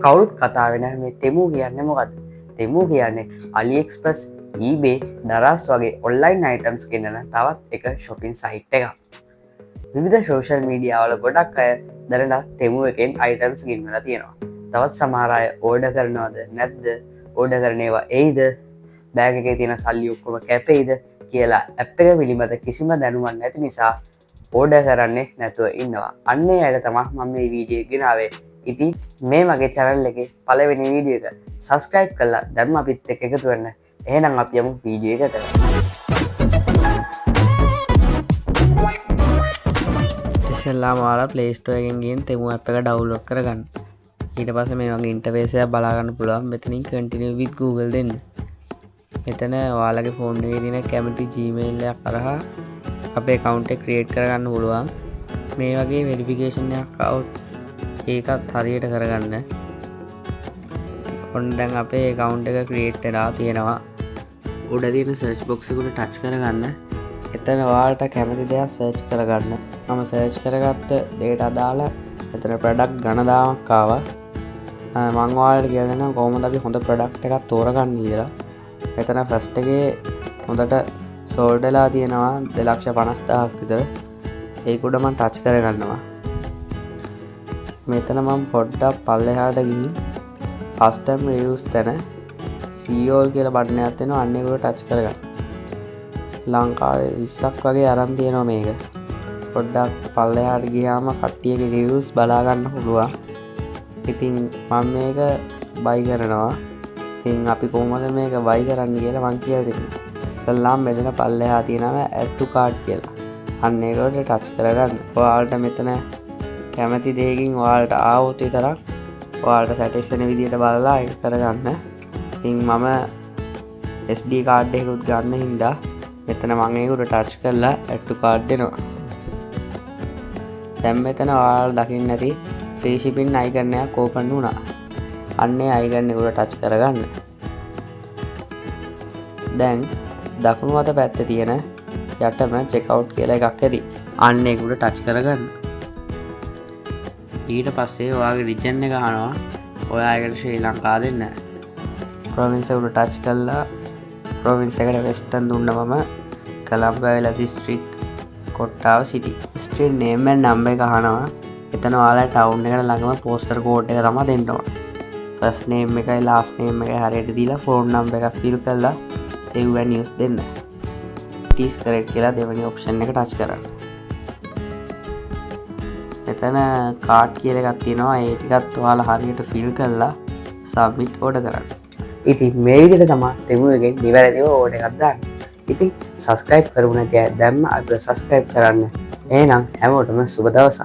කවුරුත් කතා වෙන මේ තෙමු කියන්නේ මොකද්ද? තෙමු කියන්නේ AliExpress, eBay, දරාස් වගේ ඔන්ලයින් අයිටම්ස් ගෙන්නන තවත් එක shopping site එකක්. විවිධ සෝෂල් මීඩියා වල ගොඩක් අය දැනට තෙමු එකෙන් අයිටම්ස් ගෙන්වලා තියෙනවා. තවත් සමහර අය ඕඩර් කරනවද නැද්ද, ඕඩර් කරන ඒවා එයිද, බෑග් එකේ තියෙන සල්ලි ඔක්කොම කැපෙයිද කියලා ඇප් එක පිළිබඳ කිසිම දැනුමක් නැති නිසා ඕඩර් කරන්නේ නැතුව ඉන්නවා. අන්න ඒ අයට තමයි මම මේ වීඩියෝ එක ගෙනාවේ. ඉතින් මේ මගේ චැනල් එකේ පළවෙනි වීඩියෝ එක. සබ්ස්ක්‍රයිබ් කරලා දැන්ම අපිත් එක්ක එකතු වෙන්න. එහෙනම් අපි යමු වීඩියෝ එකට. ඉස්සෙල්ලාම ඔයාලා Play Store එකෙන් ගිහින් තෙමු ඇප් එක ඩවුන්ලෝඩ් කරගන්න. ඊට පස්සේ මේ වගේ ඉන්ටර්ෆේස් එකක් බලා ගන්න පුළුවන්. මෙතනින් continue with Google දෙන්න. මෙතන ඔයාලගේ ෆෝන් එකේ තියෙන කැමති Gmail එකක් හරහා අපේ account එක ක්‍රියේට් කරගන්න පුළුවන්. මේ වගේ වෙරිෆිකේෂන් එකක් ආවොත් ඒකත් හරියට කරගන්න. ඔන්න දැන් අපේ account එක ක්‍රියේට් වෙලා තියෙනවා. උඩ තියෙන සර්ච් බොක්ස් එක උඩ ටච් කරගන්න. එතන ඔයාලට කැමති දෙයක් සර්ච් කරගන්න. මම සර්ච් කරගත්ත දෙයට අදාළ එතන ප්‍රොඩක්ට් ගණනාවක් ආවා. මං ඔයාලට කියලා දෙන්නම් කොහොමද අපි හොඳ ප්‍රොඩක්ට් එකක් තෝරගන්නේ කියලා. එතන ෆස්ට් එකේ හොඳට සෝල්ඩ් වෙලා තියෙනවා 2,50,000ක් විතර. ඒක උඩ මං ටච් කරගන්නවා. මෙතන මං පොඩ්ඩක් පල්ලෙහාට ගිහින් කස්ටම් රිවිව්ස් තැන see all කියලා බටන් එකක් තියෙනවා. අන්න ඒක උඩ ටච් කරගන්න. ලංකාවේ 20ක් වගේ අරන් තියෙනවා මේක. පොඩ්ඩක් පල්ලෙහාට ගියාම කට්ටියගේ රිවිව්ස් බලා ගන්න පුළුවන්. ඉතින් මම මේක බයි කරනවා. ඉතින් අපි කොහොමද මේක බයි කරන්න කියලා මං කියලා දෙන්නම්. ඉස්සෙල්ලාම මෙතන පල්ලෙහා තියෙනවා add to cart කියලා. අන්න ඒක උඩ ටච් කරගන්න. ඔයාලට මෙතන කැමති දෙයකින් ඔයාලට ආවොත් විතරක් ඔයාලට සැටිස් වෙන විදියට බලලා ඒක කරගන්න. ඉතින් මම SD card එකකුත් ගන්න හින්දා මෙතන මං ඒක උඩ ටච් කරලා add to cart දෙනවා. දැන් මෙතන ඔයාලා දකින්න ඇති ෆ්‍රී ෂිපින් අයිකන් එකක් ඕපන් වුණා. අන්න ඒ අයිකන් එක උඩ ටච් කරගන්න. දැන් දකුණු අත පැත්තේ තියෙන යටම චෙක් අවුට් කියලා එකක් ඇති. අන්න ඒක උඩ ටච් කරගන්න. ඊට පස්සේ ඔයාගේ රිජන් එක අහනවා. ඔයා ඒකට ශ්‍රී ලංකා දෙන්න. ප්‍රොවින්ස් එක උඩ ටච් කරලා ප්‍රොවින්ස් එකට වෙස්ටර්න් දුන්න මම. කොළඹ ඇවිල්ලා දිස්ත්‍රික්, කොට්ටාව සිටි. ස්ට්‍රීට් නේම් ඇන්ඩ් නම්බර් එක අහනවා. එතන ඔයාලා ටවුන් එකට ළඟම පෝස්ටල් කෝඩ් එක තමයි දෙන්න ඕන. ෆස්ට් නේම් එකයි ලාස්ට් නේම් එකයි හරියට දීලා ෆෝන් නම්බර් එකත් ෆිල් කරලා සේව් ඇන්ඩ් යූස් දෙන්න. It is correct කියලා දෙවෙනි ඔප්ෂන් එක ටච් කරන්න. මෙතන කාට් කියලා එකක් තියෙනවා. ඒ ටිකත් ඔයාලා හරියට ෆිල් කරලා සබ්මිට් ඕඩර් කරන්න. ඉතින් මේ විදිහට තමයි තෙමු එකෙන් නිවැරදිව ඕඩර් එකක් දාන්නේ. ඉතින් සබ්ස්ක්‍රයිබ් කරමු නැති අය දැන්ම අපිව සබ්ස්ක්‍රයිබ් කරන්න. එහෙනම් හැමෝටම සුබ දවසක්.